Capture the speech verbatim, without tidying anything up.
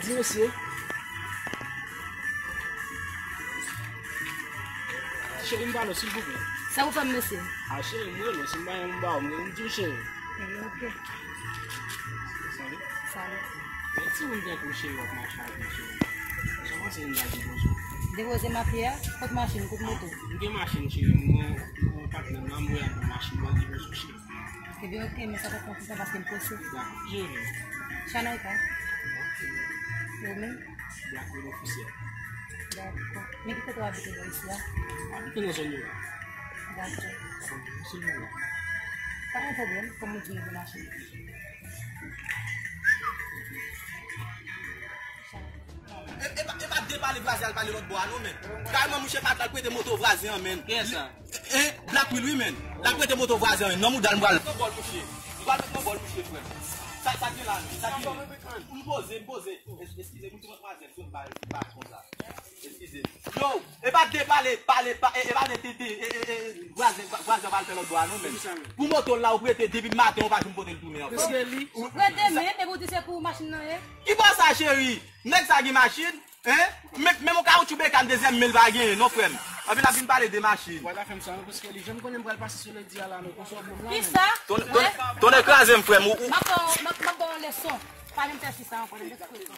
Mesye. Cheri, m pale w, silvouplè. Sa ou fè m, mesye? A, cheri, m rele w, si m pa gen moun ba w, m di w cheri. Ebyen, oke. Salut. Salut. Men timoun tankou w, cheri, w ap mache avè l, cheri. Sa w panse m ta depoze w? Depoze m a pye a? Kot machin, kot moto? M gen machin, cheri, m gen yon patnè m la, m voye al nan machin, m al depoze w, cheri. Ebyen, oke, men sa pa pran ti tan paske m prese. Dakò, cheri. Chanayka? Yo menm? Black Widow ofisyèl. Dakò. Men ki kote w abite bò isi a? M abite nan zòn yo la. Dakò. Silvouplè. Pa gen pwoblèm, fò m montre w de machin. E, e pa, e pa de pale vwazen al pale lòt bò a non, men. Kareman, mouche pa t al prete moto vwazen an, men. Kiyès sa? E, Black Will, wi, men. L al prete moto vwazen an, men. Nan mouda l, m pral. Nan bòl, mouche. M pral met nan bòl, mouche, frè. Sa, sa gen la, sa gen la. M poze, m poze. Es-, eskize, m ti matmwazèl, sou pa, pa konsa. Eskize. Yo, e pa de pale, pale, pa, e, e pa de tete, e, e, e, vwazen, vwazen pa al fè lòt bò a non, men. Pou moto l la, ou prete depi maten, ou pa janm pote l tounen ankò. Prete menm, epi w di se pou machin nan ye? Ki bò sa, cheri? Nèg sa gen machin, hein? Men, men yon kawoutchou bekàn dezyèm men l pa genyen, non, frè m. Anpi l ap vin pale de machin. Wè, la fè m sa, non, paske li janm konnen m pral pase sou ledi a la, non, konsa w bon la. Kisa? Tonnè, tonnè, tonnè kraze m, frè m. Ou, ou... M ap ba w, m ap, m ap ba w yon leson. Pa janm fè fi sa ankò, janm fè fi sa.